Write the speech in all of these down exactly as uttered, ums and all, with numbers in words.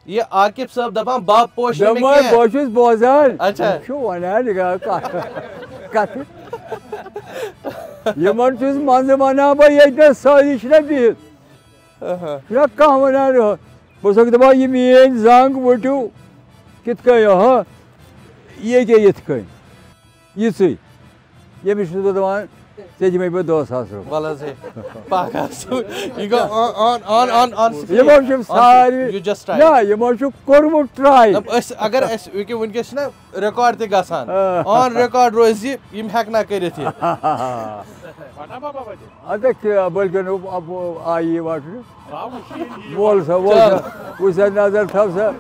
یہِ عاقب صٲب دَپان، بَب پوشہِ نہٕ مےٚ دَپان، کینٛہہ۔ بہٕ چھُس بوزان۔ اچھا۔ یہِ چھُ وَنان، یہِ گا-، کَتھ، کَتھٕ۔ یِمَن چھُس منٛزٕ وَنان بہٕ، ییٚتہِ نَس سٲری چھِنہ بِہِتھ۔ اہا۔ چھُنہ کانٛہہ وَنان، یہِ، بہٕ چھُسَکھ دَپان، یہِ میٛٲنۍ زنٛگ ؤٹِو کِتھ کٔنۍ، اہا، یہِ کیٛاہ یِتھ کٔنۍ؟ یِژٕے۔ ییٚمِس چھُس بہٕ دَپان، ژےٚ دِمَے بہٕ دَہ ساس رۄپیہِ۔ وَلہٕ حظ ہے، پَکھ حظ۔ یہِ گوٚو on, on, on, on, on screen۔ یِمَن چھِ On screen۔ سارِوٕے، You just tried۔ نہ، یِمَن چھُ کوٚرمُت try۔ نہ، أسۍ، اگر اَسہِ، ییٚکیٛاہ وٕنکیٚس چھِنہ record تہِ گژھان۔ آ۔ On record روزِ، یِم ہٮ۪کہٕ نہ کٔرِتھ یہِ۔ اَدٕ کیٛاہ، بٔلکہِ نہٕ، اَپو-، آیی وَٹنہٕ۔ وول سا، وول سا، چل۔ وٕچھ سا، نظر تھاو سا۔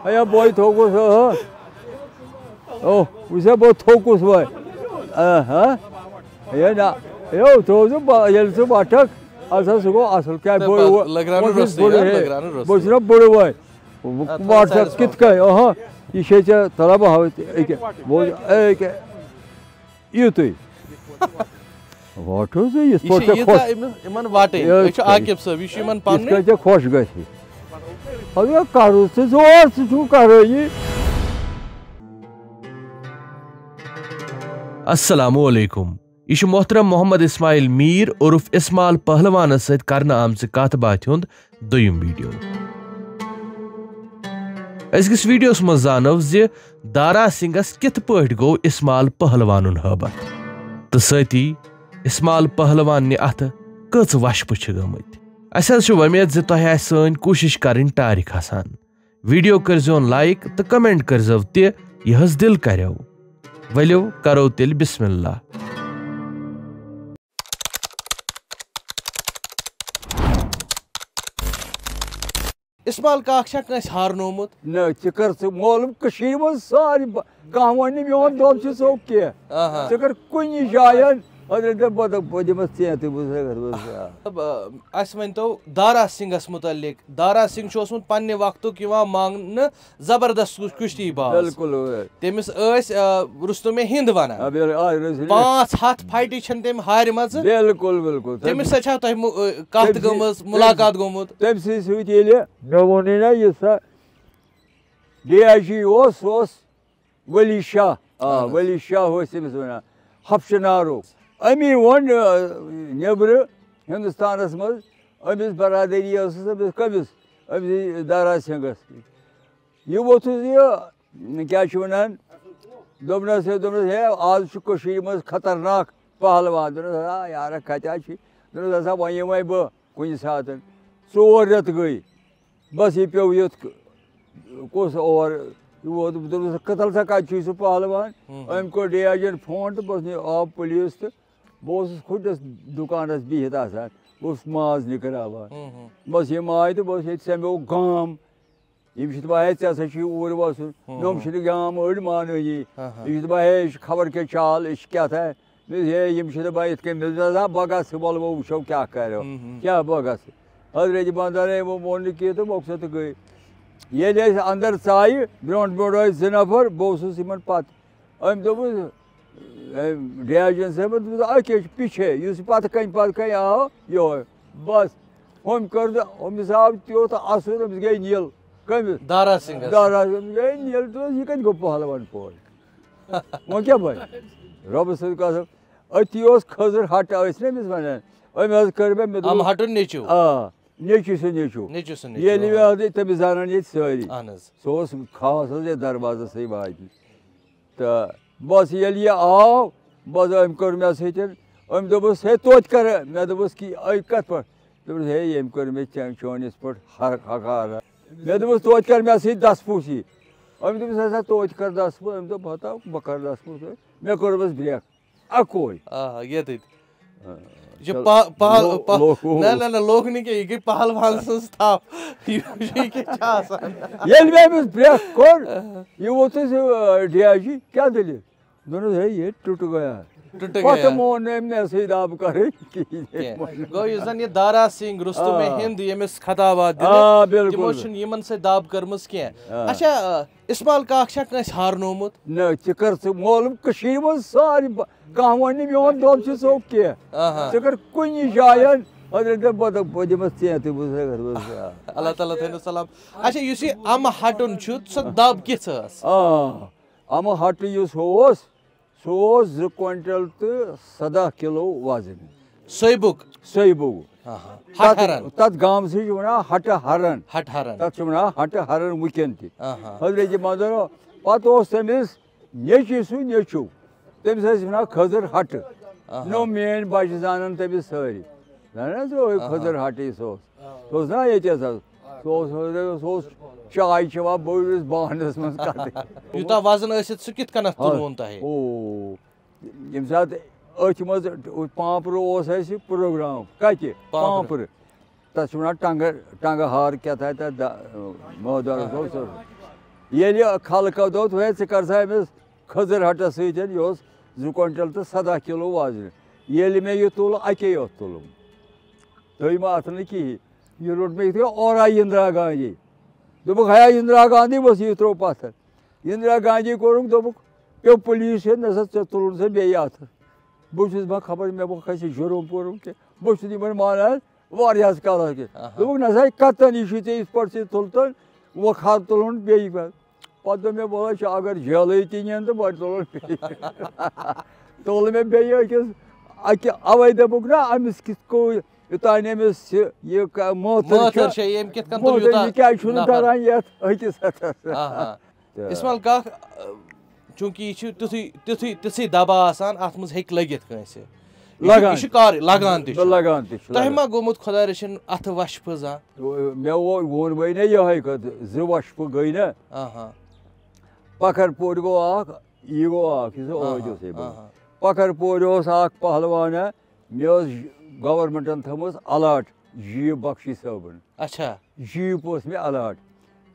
ہے، بوے تھوٚکُس، ہہ۔ او، وٕچھ سا، بہٕ تھوٚکُس وۄنۍ۔ آ، ہہ۔ ہے، نہ، ہے، تھوٚو ژٕ، بہٕ، ییٚلہِ ژٕ وَٹَکھ، اَدٕ سا، سُہ گوٚو اَصٕل۔ کیٛاہ، تہٕ بہٕ، پَتہٕ لٔگراونہٕ بہٕ چھُس روٚستُے، بٕڑٕ، ہہ، ہے، لٔگراونہٕ روٚستُے۔ بہٕ چھُس نہ بٕڑٕ وۄنۍ۔ اَدٕ وَٹ تھٲیِو سا، side-َس کِتھ کٔنۍ؟ اَہا، یہِ چھے ژےٚ، تَلہ بہٕ ہاوٕ ژےٚ، أکیٛاہ، بوز، أکیٛاہ، یِتُے۔ وَٹ حظ، یہِ یِتھ یہِ پٲٹھۍ چھِ ژےٚ ییٖژاہ خۄش۔ یِمَن، یِمَن وَٹٕنۍ۔ یہِ أسۍ چھِ عاقب صٲب، یہِ چھُ یِمَن یِتھ پَننُے۔ کٔنۍ ژےٚ خۄش گژھِ۔ اَدٕ کَرُس ژٕ زور، ژٕ چھُکھ کَرٲنی۔ السلام علیکم۔ یہِ چھُ محترم محمد اسماعیل میر عرف اسماعیل پہلوانس سۭتۍ کرنہٕ آمژِ کتھ باتھِ ہُنٛد دوٚیِم ویڈیو۔ أزکِس ویڈیوس منٛز زانو زِ دارا سنگھس کِتھ پٲٹھۍ گوٚو اسماعیل پہلوانُن ہٲبتھ تہٕ سۭتی اسماعیل پہلوان نہِ اتھٕ کٔژ وشپہٕ چھِ گٔمٕتۍ۔ اسہِ حظ چھِ وۄمید زِ تۄہہِ آسہِ سٲنۍ کوٗشش کرٕنۍ ٹارِ کھسان۔ ویڈیو کٔرزیون like تہٕ comment کٔرزیو تہِ، یہِ حظ دِل کریو۔ ؤلِو کرو تیٚلہِ بسم اللہ۔ اسمال کاک چھا کٲنٛسہِ ہارنومُت؟ نہ، ژٕ کر ژٕ معلوم کٔشیٖرِ منٛز سارِ ب-، کانٛہہ وَنہِ نہٕ میون دۄد چھُ ژوٚک کینٛہہ۔ آہا۔ ژٕ کر کُنہِ جایَن، اَدٕ دَپ بہٕ دَپ-، بہٕ دِمَس ژینٛتھٕے، بہٕ چھُسَے گژھان، بہٕ چھُسَے، آ۔ اَسہِ ؤنۍ تو دارا سنگھَس مُتعلِق۔ دارا سنگھ چھُ اوسمُت پننہِ وقتُک یِوان ماننہٕ زبردست کُش-، کُشتی باز۔ بالکل، اۭں۔ تٔمِس ٲسۍ، آ، رُستُمِ ہِنٛد وَنان۔ آ، بِل-، آ، رُستُمِ۔ پانٛژھ ہَتھ فایٹہِ چھَنہٕ تٔمۍ ہارِ مَژٕ۔ بالکل، بالکل۔ تٔمِس سۭتۍ چھا تۄہہِ مُ-، آ، کَتھ تٔمۍ سۭتۍ، گٔمٕژ، تٔمۍ مُلاقات گوٚمُت؟ تٔمۍ سٕے سۭتۍ ییٚلہِ مےٚ ووٚنُے نہ، یُس سا ڈی آی جی اوس، سُہ اوس ولی شاہ۔ آ، اہن حظ۔ ولی شاہ اوس تٔمِس وَنان، حبشہٕ نارُک۔ أمی ووٚن، آ، نیٚبرٕ ہِندُستانَس منٛز أمِس برادٔری ٲسٕس أمِس کٔمِس؟ أمِس دارا سِنگھَس۔ یہِ ووٚتھُس یہِ، کیٛاہ چھِ وَنان، دوٚپنَس ہے، دوٚپنَس ہے، آز چھُ کٔشیٖرِ منٛز خطرناک پہلوان۔ دوٚپنَس آ یارٕ، کَتہِ حظ چھِ؟ دوٚپنَس ہسا وۄنۍ یِمَے بہٕ کُنہِ ساتَن۔ ژور رٮ۪تھ گٔے، بَس یہِ پیوٚو یُتھ ک-، کُس اور یہِ ووت۔ دوٚپنَس کٕتَل سا کَتہِ چھُے سُہ پہلوان؟ ہُم۔ أمۍ کوٚر ڈی آی جی یَن فون تہٕ بَس نِیو آو پُلیٖس تہٕ بہٕ اوسُس کھُٹِس دُکانَس بِہِتھ آسان، بہٕ اوسُس ماز نِکراوان۔ ہُم، ہُم۔ بَس یِم آے تہٕ بہٕ اوسُس ییٚتہِ سَمیو گام۔ یِم چھِ دَپان، "ہے، ژےٚ ہسا چھُے اوٗرۍ وَسُن۔" ہُم، نوٚم ہُم۔ چھِنہٕ گام أڑۍ مانٲنی۔ ہاں، ہاں۔ یہِ چھِ دَپان، "ہے، یہِ چھِ خبر کیٛاہ چال، یہِ چھِ کیٛاہ تھاے۔" مےٚ دوٚپُس، "ہے، یِم چھِ دَپان یِتھ کٔنۍ۔" مےٚ دوٚپُس، "اَدٕ ہا، بہٕ گژھٕ، وَلہٕ وۄنۍ وٕچھو کیٛاہ کَرو، ہُم، ہُم۔ کیٛاہ بہٕ گژھٕ۔" حضرت بندر ہے، وۄنۍ ووٚن نہٕ کینٛہہ تہٕ مۄخصر تہٕ گٔے۔ ییٚلہِ أسۍ اَندَر ژایہِ، برٛونٛٹھ برٛونٛٹھ ٲسۍ زٕ نفر، بہٕ اوسُس یِمَن پَتہٕ۔ أمۍ دوٚپُس، أمۍ ڈی آی جی یَن صٲبَن دوٚپُس، "أکۍ أکۍ پِچھے، یُس پَتہٕ کَنۍ پَتہٕ کَنۍ آو، یِہوٚے۔" بَس، ہُمۍ کٔر نہٕ، ہُمِس آو تیوٗت اَسُر، أمِس گٔے نیٖل۔ کٔمِس؟ دارا سِنگھَس۔ دارا سِنگھَس گٔے نیٖل، دوٚپُس، "یہِ کَتہِ گوٚو پہلوان پٲٹھۍ؟" وۄنۍ کیٛاہ بَنہِ؟ رۄبَس سۭتۍ قسم، أتی اوس کھٔزٕر ہَٹہٕ ٲسۍ نہ أمِس وَنان۔ أمۍ حظ کٔر مےٚ، مےٚ دوٚپ، اَمہٕ ہَٹُن نیٚچوٗ۔ آ، نیٚچوٗ سُنٛد نیٚچوٗ۔ نیٚچوٗ سُنٛد نیٚچوٗ، ییٚلہِ آ۔ مےٚ حظ تٔمِس زانان ییٚتہِ سٲری۔ اَہَن حظ۔ سُہ اوس خاص حظ یَتھ دروازَس سۭتۍ واتہِ۔ تہٕ بَس ییٚلہِ یہِ آو، بَس أمۍ کٔر مےٚ سۭتۍ، أمۍ دوٚپُس، "ہے، توتہِ کَرٕ؟" مےٚ دوٚپُس، "کہِ أے کَتھ پٲٹھۍ؟" دوٚپُس، "ہے، ییٚمۍ کٔر مےٚ چٲ-، چٲنِس پٲٹھۍ ہر-، ہکارت۔" مےٚ دوٚپُس، "توتہِ کَر مےٚ سۭتۍ دَس پوٗسی؟" أمۍ دوٚپُس، "ہسا توتہِ کَر دَس پوٗ-۔" أمۍ دوٚپ، "ہتا، بہٕ کَر دَس پوٗسی؟" مےٚ کوٚرمَس برٛیک۔ اَکوے۔ آ، ییٚتٮ۪تھ۔ آ، یہِ چھُ چلو، پا-، پا-، لو-، پا-، لوکھ نہ، نہ، نہ، لوکھ نہٕ کینٛہہ، یہِ گٔے پہلوان سٕنٛز تھپھ۔ یہِ، یہِ کیٛاہ چھُ آسان؟ ییٚلہِ مےٚ أمِس برٛیک کوٚر، یہِ ووٚتھُس، آ، ڈی آی جی، کیٛاہ دٔلیٖل؟ دوٚپنَس، "ہے، یہ ٹوٹ گیا۔" ٹوٹ پَتہٕ گیا۔ مون نہٕ أمۍ مےٚ سۭتۍ دَب کَرٕنۍ کِہیٖنۍ۔ کینٛہہ۔ گوٚو یُس زَن یہِ دارا سِنگھ، رُستُمِ آ۔ ہِنٛد، ییٚمِس خطابات دِنہٕ، آ، بِلکُل۔ تِمو چھُنہٕ یِمَن سۭتۍ دَب کٔرمٕژ کینٛہہ۔ آ۔ اچھا، آ، اسمال کاک چھا کٲنٛسہِ ہارنومُت؟ نہ، ژٕ کر ژٕ معلوم کٔشیٖرِ منٛز سارِ ب-، کانٛہہ وَنہِ نہٕ میون دۄد چھُ ژوٚک کینٛہہ۔ آہا۔ ژٕ کر کُنہِ جایَن حضرت، بہٕ دَپہٕ، بہٕ دِمَس ژےٚ تہِ، بہٕ چھُسَے، بہٕ چھُسَے، آ۔ اللہ تعالیٰ تھٲینو سلام۔ اچھا، یُس یہِ اَمہٕ ہَٹُن چھُ، سۄ دَب کِژھ ٲس؟ آ، اَمہٕ ہَٹہٕ یُس ہُہ اوس، سُہ اوس زٕ کوینٹل تہٕ سَداہ کِلوٗ وزن۔ سویبُک؟ سویبُک۔ آہا۔ ہَٹہٕ ہَرَن۔ تَتھ، تَتھ گامسٕے چھِ وَنان ہَٹہٕ ہَرَن۔ ہَٹہٕ ہَرَن۔ تَتھ چھِ وَنان ہَٹہٕ ہَرَن وٕنکٮ۪ن تہِ۔ آہا۔ حضرت مدر، پَتہٕ اوس تٔمِس نیٚچوٗ سُہ نیٚچوٗ۔ تٔمِس ٲسۍ وَنان خٔزٕر ہَٹہٕ۔ آہا۔ نو میٛٲنۍ بَچہٕ زانَن تٔمِس سٲری۔ زانان ژٕ اوے آہا۔ خٔزٕر ہَٹہٕ یُس اوس۔ سُہ اوس نا ییٚتہِ حظ۔ سُہ اوس، سُہ اوس چاے چٮ۪وان بٔڑِس بانَس منٛز کَتٕے۔ یوٗتاہ وزن ٲسِتھ سُہ کِتھ کٔنٮ۪تھ آ۔ تُلوُن تۄہہِ؟ او، ییٚمہِ ساتہٕ أتھۍ منٛز پانٛپرٕ اوس اَسہِ پروگرام۔ کَتہِ؟ پانٛپرٕ۔ پانٛپرٕ۔ تَتھ چھِ وَنان ٹنٛگہٕ، ٹنٛگہٕ ہار کیٛاہ تھایہِ تَتھ دا-، مٲدانَس آ۔ اوس سُہ۔ ییٚلہِ خلقو دوٚپ، "ہے، ژٕ کر سا أمِس خٔزٕر ہَٹَس سۭتۍ، یہِ اوس زٕ کوینٹل تہٕ سَداہ کِلوٗ وزنہِ۔" ییٚلہِ مےٚ یہِ تُل، اَکے یوت تُلُم۔ دوٚیمہِ اَتھٕ نہٕ کِہیٖنۍ۔ یہِ روٚٹ مےٚ یِتھ کٔنۍ اورا اِندرا گاندھی۔ دوٚپُکھ، "ہے، اِندرا گاندھی ؤژھ، یہِ ترٛوو پَتھر۔" اِندرا گاندھی کوٚرُکھ، دوٚپُکھ، "پیوٚو پُلیٖس ہیٚتھ، نہ سا ژےٚ تُلُن سا بیٚیہِ اَتھٕ۔" بہٕ چھُس ما خبر مےٚ ما کھسہِ جُرُم پوٚرُم کینٛہہ۔ بہٕ چھُس یِمَن مانان واریاہَس کالَس کہِ۔ آہا۔ دوٚپُکھ، "نہ سا کَتَن یہِ چھُے ژےٚ یِتھ پٲٹھۍ ژےٚ تُلتَن، وۄنۍ کھار تُلُن بیٚیہِ۔" پَتہٕ دوٚپ مےٚ، "وَلہٕ چھُ، اگر جیلٕے تہِ نِن تہٕ وۄنۍ تُلُن بیٚیہِ۔" تُل مےٚ بیٚیہِ أکِس، اَکہِ اَوَے دوٚپُکھ نا، أمِس کِتھ کٔنۍ یوٚتانۍ أمِس یہِ، یہِ کا-، مٲتھٕر مٲتھٕر چھِ، چھےٚ، ییٚمۍ کِتھ کٔنۍ تُل مٲتھٕر یوٗتاہ یہِ کیٛازِ چھُنہٕ نفر؟ دَران یَتھ أکِس ہَتَس؟ آہا۔ تہٕ اِسمال کاک، چوٗنٛکہِ یہِ چھُ تیُتھُے، تیُتھُے، تِژھٕے دَبا آسان، اَتھ منٛز ہیٚکہِ لٔگِتھ کٲنٛسہِ۔ یہِ چھُ، لَگان۔ یہِ چھُ کار، لَگان تہِ چھُ۔ لَگان تہِ چھُ، تۄہہِ لَگان۔ ما گوٚمُت خۄدا رٔچھِن اَتھٕ وَشفہٕ زانٛہہ؟ مےٚ ووٚن، ووٚن وۄنۍ نہ یِہوٚے کَتھ، زٕ وَشفہٕ گٔے نہ۔ آہا۔ پَکھر پورِ گوٚو اَکھ، یہِ گوٚو اَکھ، یُس آہا، عٲدۍ اوسُے بَنان۔ آہا۔ پَکھر پورِ اوس اَکھ پہلوانا، مےٚ ٲس گورمنٹَن تھٲومٕژ الاٹ جیٖپ بخشی صٲبَن۔ اچھا۔ جیٖپ اوس مےٚ الاٹ۔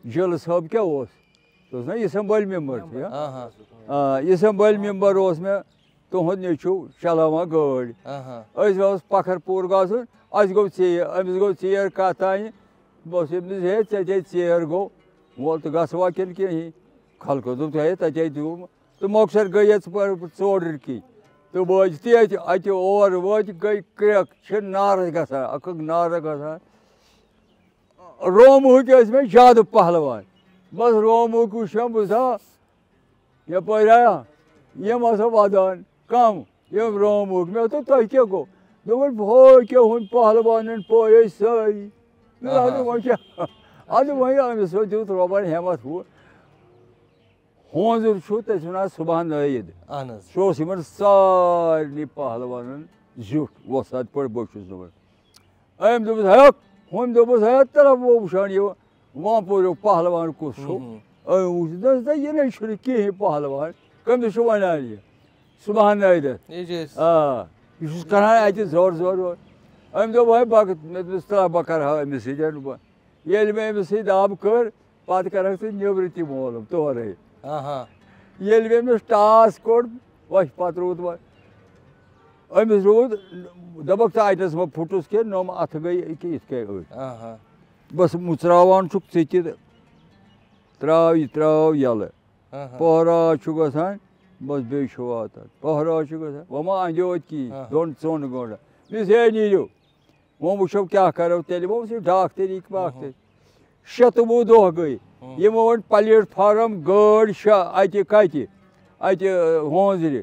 جیلہٕ صٲب کیٛاہ اوس؟ سُہ اوس نا اسمبلی ممبر چھُ، یا؟ آ، ہاں۔ آ، اسمبلی ممبر اوس مےٚ تُہُنٛد نیٚچوٗ چلاوان گٲڑۍ۔ آ، ہاں۔ أسۍ اوس پَکھر پوٗر گژھُن، اَسہِ گوٚو ژیر، أمِس گوٚو ژیر کَتھ تانۍ۔ بہٕ اوسُس أمِس، "ہے، ژےٚ کیٛازِ ژیر گوٚو؟" وۄنۍ تہٕ گژھوا کِنہٕ کِہیٖنۍ؟ خلقو دوٚپ، "ہے، تَتہِ ہے دیُم۔" تہٕ مۄخصر گٔے یَتھ پَر-، ژوٚڈٕر کِنۍ۔ تہٕ وٲتۍ تہِ اَتہِ، اَتہِ اور وٲتۍ گٔے کرٛٮ۪کھ، چھِ نارٕ گژھان، اَکھ اَکھ نارٕ گژھان۔ رومہٕکۍ ٲسۍ مےٚ زیادٕ پہلوان۔ بس رومہٕکۍ وٕچھم بہٕ سا یپٲرۍ آیا، یِم ہسا ودان۔ کم؟ یِم رومہٕکۍ۔ مےٚ دوٚپ، "تۄہہِ کیٛاہ گوٚو؟" دوٚپُن، "ہو کیٛاہ ہُم پہلوانن پٲے ٲسۍ سٲری۔" مےٚ دوٚپ، آہا۔ "اَدٕ وۄنۍ کیٛاہ؟ اَدٕ وۄنۍ أمِس وۄنۍ دیُت رۄبن ہٮ۪متھ ہُہ۔" ہونزُر چھُ، تٔمِس وَنان صُبحن عٲیِد۔ اہن حظ۔ سُہ اوس یِمن سارنٕے پہلوانن زیُٹھ، وۄستاد پٲٹھۍ بہٕ چھُس دَپان۔ أمۍ دوٚپُس، "ہیوٚک"، ہُمۍ دوٚپُس، "ہے، تَلہ وۄنۍ وٕچھان یہِ وانپوریُک پہلوان کُس چھُ؟" ہُم، ہُم۔ أمۍ وٕچھ، دوٚپُس، "ہے، یہِ نَے چھُنہٕ کِہیٖنۍ پہلوان، کٔمِس چھُ وَنان یہِ؟ صُبحن عٲیِد۔" یہِ چھِ أسۍ۔ آ، یہِ چھُس کَران اَتہِ زورٕ زورٕ اورٕ۔ أمۍ دوٚپ، "ہے، بہٕ، مےٚ دوٚپُس، تَلہ بہٕ کَرٕ ہا أمِس سۭتۍ وۄنۍ۔" ییٚلہِ مےٚ أمِس سۭتۍ دَب کٔر، پَتہٕ کَرَکھ ژٕ نیٚبرٕ تہِ معلوم تورَے۔ آہا۔ ییٚلہِ مےٚ أمِس ٹاس کوٚڑ، وۄنۍ پَتہٕ روٗد وۄنۍ۔ أمِس روٗد، دوٚپُکھ، "ژٕ اَتٮ۪س مہ پھُٹُس کینٛہہ، نوٚم اَتھٕ گٔے أکیٛاہ یِتھ کٔنۍ أڑۍ۔" آہا۔ بَس مُژراوان چھُکھ ژٕ تہِ، ترٛاو یہِ، ترٛاو یَلہٕ۔ آہا۔ پہراز چھُ گژھان، بَس بیٚیہِ چھُ واتان۔ پہراز چھُ گژھان، وۄنۍ ما اَنٛدیو اَتہِ کِہیٖنۍ، آہا۔ دۄن ژۄن گٲنٛٹَن۔ مےٚ دوٚپُس، "ہے، نیٖرِو۔" وۄنۍ وٕچھو کیٛاہ کَرو تیٚلہِ، وۄنۍ اوس یہِ ڈاکٹری باکٹری۔ شیٚتوُہ دۄہ گٔے، یِمو وۄنۍ پلیٹ فارم گٲڑۍ چھےٚ اَتہِ کَتہِ؟ اَتہِ، ہونزرِ۔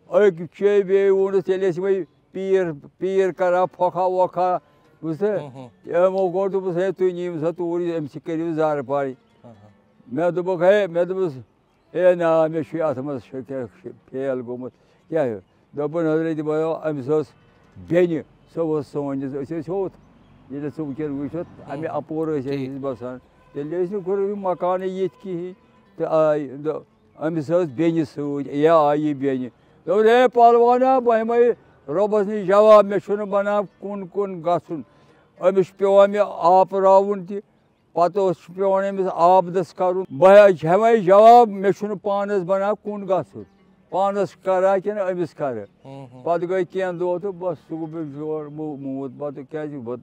أکۍ چے بیٚیہِ ووٚنُس، تیٚلہِ ٲسۍ یِمَے پیٖر، پیٖر کَران پھۄکھا وۄکھا، بوٗزتھٕ؟ یِمو گوٚو دوٚپُس، "ہے، تُہۍ نِیِو سا توٗرۍ، أمِس کٔرِو زارٕ پارٕے۔" مےٚ دوٚپُکھ، "ہے"، مےٚ دوٚپُس، "ہے نا، مےٚ چھُ اَتھ منٛز شُکر فیل گوٚمُت۔" کیٛاہ ہیوٚت؟ دوٚپُن، "حضرت بایو، أمِس ٲس بیٚنہِ، سۄ ٲس سٲنِس، أسۍ ٲسۍ ہوٚتھ۔ ییٚلہِ ژٕ وٕنکٮ۪ن وٕچھتھ، اَمہِ اَپور ٲسۍ أسۍ بَسان۔ تیٚلہِ ٲسۍ نہٕ گۄڈٕ یِم مکانٕے ییٚتھۍ کِہیٖنۍ۔" تہٕ آے، دو-، أمِس ٲس بیٚنہِ سۭتۍ، یا آیہِ بیٚنہِ۔ دوٚپُن، "ہے پہلوانا، بہٕ ہٮ۪مَے رۄبَس نِش جواب، مےٚ چھُنہٕ بَنان کُن کُن گژھُن۔ أمِس چھُ پٮ۪وان مےٚ آپراوُن تہِ۔" پَتہٕ اوس چھُ پٮ۪وان أمِس آبدَس کَرُن۔ بہٕ حظ ہٮ۪مَے جواب، مےٚ چھُنہٕ پانَس بَنان کُن گژھُن۔ پانَس کَرا کِنہٕ أمِس کَرٕ؟ ہُم، ہُم۔ پَتہٕ گٔے کینٛہہ دۄہ تہٕ بَس، سُہ گوٚو مےٚ یور مو-، موٗد۔ پَتہٕ کیٛازِ بہٕ،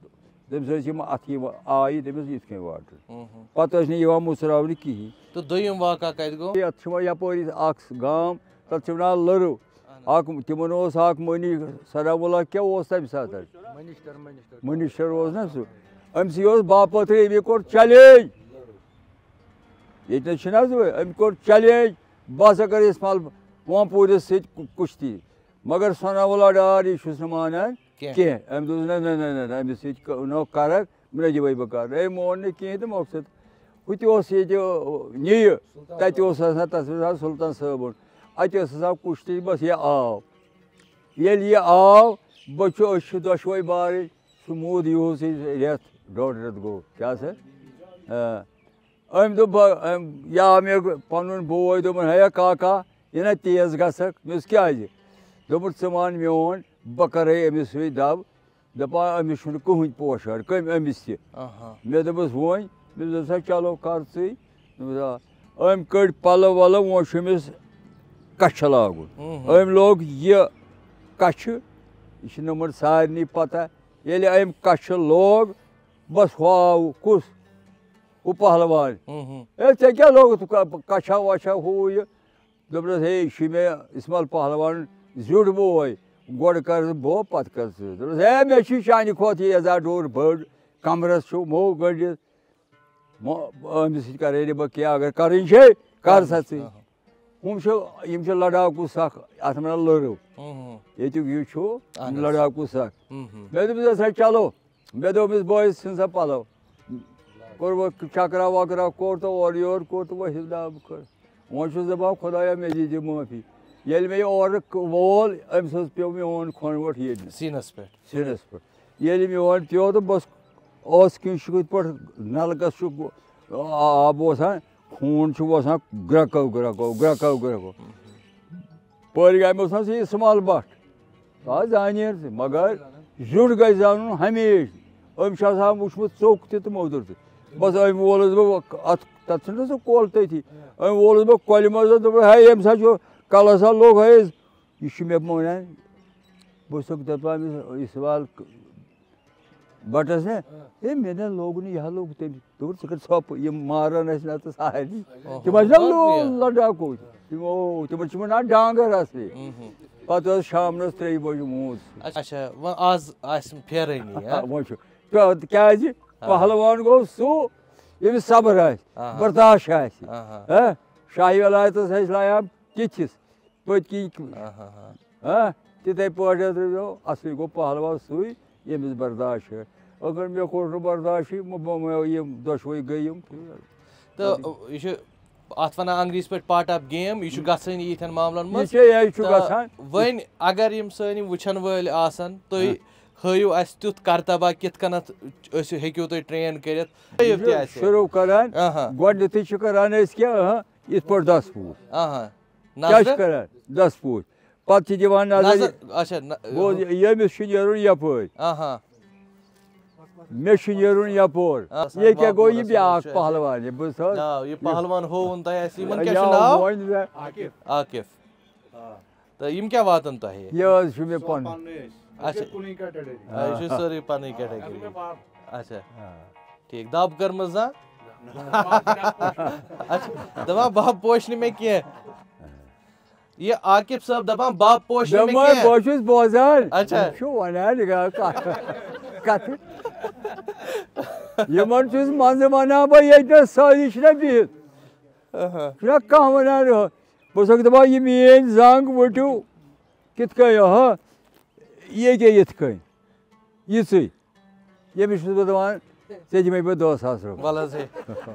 تٔمِس ٲسۍ یِم اَتھٕ یِوان، آیہِ تٔمِس یِتھ کٔنۍ واٹر۔ ہُم، ہُم۔ پَتہٕ ٲسۍ نہٕ یِوان مُژراونہٕ کِہیٖنۍ۔ تہٕ دوٚیِم واقعہ کَتہِ گوٚو؟ یَتھ چھِ وۄنۍ یَپٲرۍ اَکھ گام، تَتھ چھِ وَنان لٔرٕو۔ اکھ، تِمن اوس اکھ مٔنی، ثناء اللہ کیٛاہ اوس تَمہِ ساتہٕ؟ Minister, minister. منسٹر اوس نا سُہ۔ أمۍ سٕے اوس باپٲتھٕے، أمی کوٚر چیلنج۔ ییٚتہِ نَس چھِنہٕ حظ وۄنۍ، أمۍ کوٚر چیلنج، بہٕ ہسا کَرٕ اسمال وانپوٗرِس سۭتۍ کُ-، کُشتی۔ مگر ثناء اللہ ڈار، یہِ چھُس نہٕ مانان کینٛہہ۔ کینٛہہ۔ أمۍ دوٚپ، نہ، نہ، نہ، نہ، نہ، أمِس سۭتۍ ک-، نہ کَرَکھ، نہ دِوَے بہٕ کَرنہٕ۔ أمۍ مون نہٕ کِہیٖنۍ تہٕ مۄخصر۔ ہُہ تہِ اوس ییٚتہِ، یہِ، تَتہِ اوس آسان، تَتھ اوس آسان سُلطان صٲبُن۔ اَتہِ اوس آسان کُشتی، بَس یہِ آو۔ ییٚلہِ یہِ آو، بہٕ چھُ، أسۍ چھِ دۄشوَے بارٕنۍ۔ سُہ موٗد یِہُس یہِ رٮ۪تھ، ڈۄڈ رٮ۪تھ گوٚو۔ کیٛاہ سا؟ آ۔ أمۍ دوٚپ، بہٕ، أمۍ، یہِ آو مےٚ پَنُن بوے، دوٚپُن، ہے کاکا، یہِ نا تیز گژھکھ۔ مےٚ دوٚپُس، کیٛازِ؟ دوٚپُن، ژٕ وَن میون، بہٕ کَرَے أمِس سۭتۍ دَب۔ دَپان، أمِس چھُنہٕ کٕہٕنۍ پوشان، کٔمۍ أمِس تہِ۔ آہا۔ مےٚ دوٚپُس، وۄنۍ؟ مےٚ دوٚپُس، ہا، چلو، کر ژٕے۔ دوٚپُس، آ۔ أمۍ کٔڑۍ پَلو وَلو، وۄنۍ چھُ أمِس کَچھِ لاگُن۔ ہُم، ہُم۔ أمۍ لوگ یہِ کَچھِ، یہِ چھِ نوٚمَن سارنٕے پَتہ۔ ییٚلہِ أمۍ کَچھِ لوگ، بَس ہُہ آو کُس؟ ہُہ پہلوان۔ ہُم، ہُم۔ ہے، ژےٚ کیٛاہ لوگُتھ ک-، کَچھا وَچھا ہُہ یہِ؟ دوٚپنَس، ہے، یہِ چھُ مےٚ اِسمال پہلوان زیُٹھ بوے، گۄڈٕ کَر بہٕ، پَتہٕ کَر ژٕ۔ دوٚپنَس، ہے، مےٚ چھُ چانہِ کھۄتہٕ یہِ یَزار ڈوٗر بٔڑ، کَمرَس چھُ مو گٔنٛڈِتھ۔ مو-، أمِس سۭتۍ کَرے نہٕ بہٕ کینٛہہ، اگر کَرٕنۍ چھے، کَر سا ژٕے۔ آہا۔ ہُم چھِ، یِم چھِ لڑاکوٗ سَکھ، اَتھ وَنان لٔرٕو۔ ہُم، ہُم۔ ییٚتیُک یہِ چھُ اَہَن حظ۔ لڑاکوٗ سَکھ۔ ہُم، ہُم۔ مےٚ دوٚپمَس، ہسا چلو، مےٚ دوٚپمَس، بٲیِس، ژھٕن سا پَلو۔ کوٚر وۄنۍ چکرا وکرا کوٚر تہٕ اورٕ یورٕ کوٚر تہٕ وۄنۍ ہیوٚت نہٕ بہٕ کٔر۔ وۄنۍ چھُس دَپان، خۄدایا، مےٚ دیٖزِ معٲفی۔ ییٚلہِ مےٚ یہِ اورٕ ک-، وول، أمۍ سٕنٛز پیوٚو میون کھۄنٛڈ وۄٹھ ییٚتہِ سیٖنَس پٮ۪ٹھ۔ سیٖنَس پٮ۪ٹھ۔ ییٚلہِ میون پیوٚو تہٕ بَس اوس کِنۍ چھُ یِتھ پٲٹھۍ نَلکَس چھُ گو-، آب وَسان، خوٗن چھُ وَسان گرٛٮ۪کو گرٛٮ۪کو، گرٛٮ۪کو گرٛٮ۪کو۔ پٲرۍ گامہِ اوس نہ سُہ یہِ سُمال بٹ۔ آ، زانیر تہِ، مگر زیُٹھ گژھِ زانُن ہمیشہِ۔ أمۍ چھُ آسان وٕچھمُت ژوٚک تہِ تہٕ موٚدُر تہِ۔ بس أمۍ وولُس بہٕ اَتھ، تَتھ چھُنہ سُہ کۄل تٔتھی۔ أمۍ وولُس بہٕ کۄلہِ منٛز، دوٚپُن، ہے، ییٚمہِ ساتہٕ چھُ کَلَس ہا لوٚگ، ہے، یہِ چھُ مےٚ وَنان، بہٕ چھُسَکھ دَپان أمِس، یہِ سوال بَٹَس نا، ہے، مےٚ نہ لوٚگ نہٕ، یہِ ہا لوٚگ تٔمِس۔ دوٚپُن، ژٕ کَر ژھۄپہٕ، یِم مارَن اَسہِ نَتہٕ سارنٕے۔ اوہو، تِم ٲسۍ نا لوٗ لَڑاکوٗ۔ تِم، او، تِمَن چھِ وَنان ڈانٛگَر اَصلی۔ پَتہٕ ٲس شامنَس ترٛیٚیہِ بَجہِ موٗد۔ اچھا، وۄنۍ آز آسہِ پھیرٲنی، ہا؟ وۄنۍ چھُ۔ کیٛاہ-، کیٛازِ؟ آ۔ پہلوان گوٚو سُہ، ییٚمِس صبر آسہِ، آ۔ برداشت آسہِ۔ آ۔ ہا؟ شاہی ولایتَس ٲسۍ لایان تِتھِس۔ پٔتۍ کِنۍ۔ آہا۔ ہا، تِتھَے پٲٹھۍ حظ روزیو، اَصلی گوٚو پہلوان سُے، ییٚمِس برداشت چھُ۔ اگر مےٚ کوٚر نہٕ برداشٕے، مےٚ، مےٚ، یِم دۄشوَے گٔے یِم۔ تہٕ یہِ چھُ اَتھ وَنان انگریٖزی پٲٹھۍ part of game، یہِ چھُ گژھٲنی یِتھٮ۪ن معاملَن یہِ منٛز۔ چھےٚ، یہِ چھُ تہٕ گژھان۔ وۄنۍ اگر یِم سٲنۍ یِم وٕچھَن وٲلۍ آسَن، تُہۍ ہا۔ ہٲیِو اَسہِ تیُتھ کرتبہ کِتھ کٔنَتھ أسۍ ہیٚکِو تُہۍ train کٔرِتھ۔ ہٲیِو یہِ تہِ چھُ اَسہِ۔ شروٗع کران، آہا۔ گۄڈٕنٮ۪تھٕے چھِ کران أسۍ کیٛاہ، ہا، یِتھ پٲٹھۍ دَس پوٗتۍ۔ آہا۔ کیٛاہ چھِ نظرِ؟ کران؟ دَس پوٗتۍ۔ پَتہٕ چھِ دِوان نظر۔ نظر، اچھا، نہ، بوز، ییٚمِس چھُ نیرُن یَپٲرۍ۔ آہا۔ مےٚ چھُ نیرُن یَپور۔ آ، یہِ کیٛاہ گوٚو یہِ بیٛاکھ پہلوان؟ یہِ بہٕ سا-، آ، یہِ پہلوان ہووُن تۄہہِ اَسہِ۔ یِمَن کیٛاہ چھُ یا ناو؟ وۄنۍ زَن۔ عاقف۔ عاقف۔ آ۔ تہٕ یِم کیٛاہ واتَن تۄہہِ؟ یہِ حظ چھُ مےٚ پَنُن۔ پَننُے أسۍ۔ اچھا۔ کُنُے category۔ آ، یہِ چھُ سٲرٕے پَنٕنۍ category۔ آ۔ اچھا۔ آ۔ ٹھیٖک۔ دَب کٔرمٕژ زانٛہہ؟ اچھا۔ دَپان بَب پوشہِ نہٕ مےٚ کینٛہہ۔ یہِ عاقف صٲب دَپان، بَب پوشہِ نہٕ مےٚ دَپان، کینٛہہ۔ بہٕ چھُس بوزان۔ اچھا۔ یہِ چھُ وَنان، یہِ گا-، کَتھ، کَتھٕ۔ یِمَن چھُس منٛزٕ وَنان بہٕ، ییٚتہِ نَس سٲری چھِنہ بِہِتھ۔ آہا۔ چھُنہ کانٛہہ وَنان، بہٕ چھُسَکھ دَپان، یہِ میٛٲنۍ زنٛگ ؤٹِو، کِتھ کٔنۍ، ہا؟ یہِ کیٛاہ یِتھ کٔنۍ؟ یِژٕے۔ ییٚمِس چھُس بہٕ دَپان، ژےٚ دِمَے بہٕ دَہ ساس رۄپیہِ۔ وَلہٕ حظ ہے،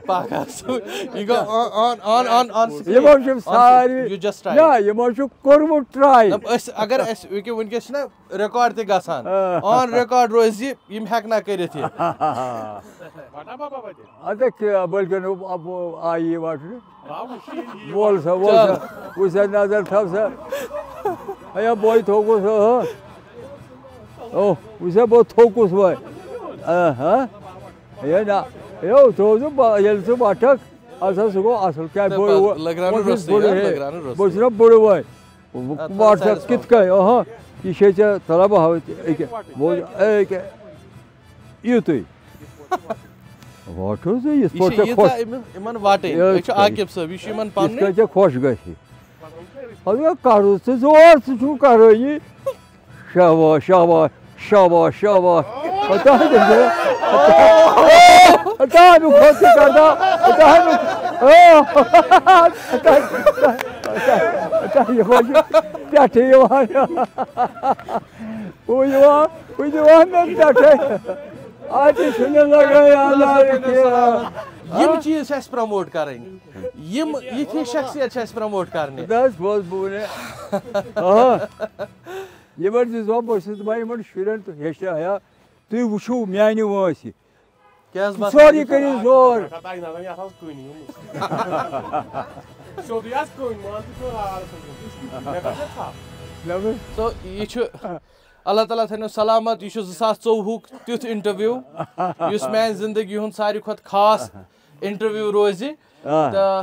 پَکھ حظ ژٕ۔ یہِ گوٚو on، on، on، on، on screen۔ یِمو چھُ on screen۔ سارِوٕے، You just tried۔ نہ، یِمو چھُ کوٚرمُت try۔ دَپ أسۍ، اگر اَسہِ، ییٚکیٛاہ وٕنۍکٮ۪س چھُنہ record تہِ گژھان۔ آ۔ On record روزِ، یِم ہٮ۪کہٕ نا کٔرِتھ یہِ۔ اَدٕ کیٛاہ، بٔلکہِ نہٕ اب آیی وَٹنہٕ۔ وول سا، وول سا۔ چل۔ وٕچھ سا، نظر تھاو سا۔ ایا بوے تھوکُس، ہہ۔ او، وٕچھ سا، بہٕ تھوکُس وۄنۍ۔ آ، ہہ۔ ہے نہ۔ ہے، تھوو ژٕ با-، ییٚلہِ ژٕ وَٹَکھ، اَدٕ سا سُہ گوٚو اَصٕل۔ کیٛاہ تہٕ بہٕ پَتہٕ وۄنۍ، لٔگراونہٕ وۄنۍ چھُس روٚستُے، بہٕ ہہ، ہے، لٔگراونہٕ روٚستُے۔ بہٕ چھُس نا بٕڑٕ وۄنۍ۔ اَدٕ وَٹ سا سا، کِتھ کٔنۍ؟ اَہَہ، یہِ چھے ژےٚ، تَلہ بہٕ ہاوَے ژےٚ۔ أکیٛاہ، بوز، أکیٛاہ۔ یِتُے۔ واٹھ حظ، یِتھ یہِ پٲٹھۍ چھِ ژےٚ ییٖژاہ خۄش۔ یِمن، یِمن واٹٕے۔ یہِ أسۍ چھِ چھِ عاقب صٲب، یہِ چھُ یِمن یِتھ پننُے۔ کٔنۍ ژےٚ خۄش گژھِ۔ اَدٕ کرو ژٕ زور، ژٕ چھُکھ کرٲنی۔ شاباش، شاباش، شاباش، شاباش۔ ہتا، ہتا، ہتا، ہتا، ہتا، یِوان چھُ پٮ۪ٹھٕ یِوان۔ ہُہ یِوان، ہُہ یِوان مےٚ پٮ۪ٹھَے۔ اَتہِ چھُنہٕ لگان اَندازٕ کینٛہہ۔ یِم چیٖز چھِ اَسہِ پرٛموٹ کَرٕنۍ۔ یِم یِتھی شخصیت چھِ اَسہِ پرٛموٹ کَرنہِ۔ بس، بس، بہٕ وَنہٕ۔ آ۔ یِمن تہِ زوم بہٕ چھُس دَپان یِمن شُرٮ۪ن تہٕ ہیٚچھناویا، تُہۍ وٕچھِو میانہِ وٲنٛسہِ۔ کیٛاہ حظ باسان؟ سورُے کٔرِو زور۔ خطا نظر یَتھ حظ کُنہِ گوٚمُت۔ سیوٚدُے حظ کُنہِ، مان ژٕ کیٛاہ حال چھُ گوٚمُت۔ مےٚ کَتہِ چھےٚ ژھَپھ؟ نہ بہٕ۔ So، یہِ چھُ اللہ تعالیٰ تھٲینو سلامت، یہِ چھُ زٕ ساس ژوٚوُہُک تیُتھ انٹرویو یُس میانہِ زندگی ہُنٛد ساروی کھۄتہٕ خاص انٹرویو روزِ۔ آ۔ تہٕ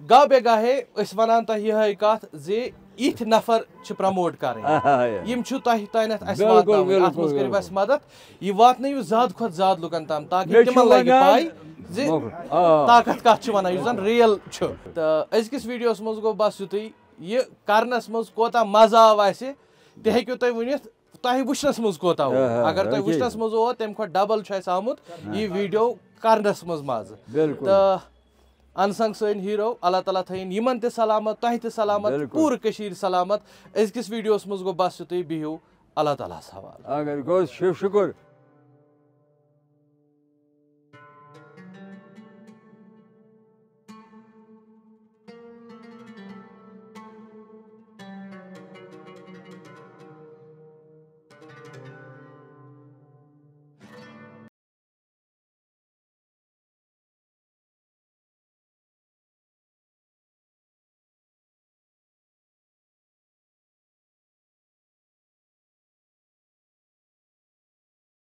گاہ بے گاہے أسۍ وَنان تۄہہِ یِہے کَتھ زِ یِتھۍ نفر چھِ پرموٹ کَرٕنۍ۔ آ، آ، آ۔ یِم چھِ تۄہہِ تانٮ۪تھ اَسہِ بِلکُل، واتناوٕنۍ۔ بِلکُل، اَتھ منٛز کٔرِو بِلکُل۔ اَسہِ مدد۔ یہِ واتنٲیِو زیادٕ کھۄتہٕ زیادٕ لُکَن تام تاکہِ مےٚ چھُ تِمَن لَگہِ وَنان پَے زِ مۄکھ-، آ۔ طاقت کَتھ چھِ وَنان، یُس زَن ریل چھُ۔ تہٕ أزکِس ویٖڈیوَس منٛز گوٚو بَس یُتُے۔ یہِ کَرنَس منٛز کوتاہ مَزٕ آو اَسہِ، تہِ ہیٚکِو تُہۍ ؤنِتھ۔ تۄہہِ وٕچھنَس منٛز کوتاہ اوس؟ آ، آ، اگر تۄہہِ آ، وٕچھنَس منٛز اوس، تَمہِ کھۄتہٕ ڈبل چھُ اَسہِ آمُت یہِ ویٖڈیو کرنَس منٛز مَزٕ۔ بِلکُل۔ تہٕ انسنگ سٲنۍ ہیٖرو، اللہ تعالیٰ تھٲیِن یِمن تہِ سلامت، تۄہہِ تہِ سلامت، بِلکُل۔ پوٗرٕ کٔشیٖرِ سلامت۔ أزکِس ویٖڈیوَس منٛز گوٚو بَس یُتُے، بِہِو اللہ تعالیٰ ہَس حوالہٕ۔ اگر گوٚو شُ-، شُکُر۔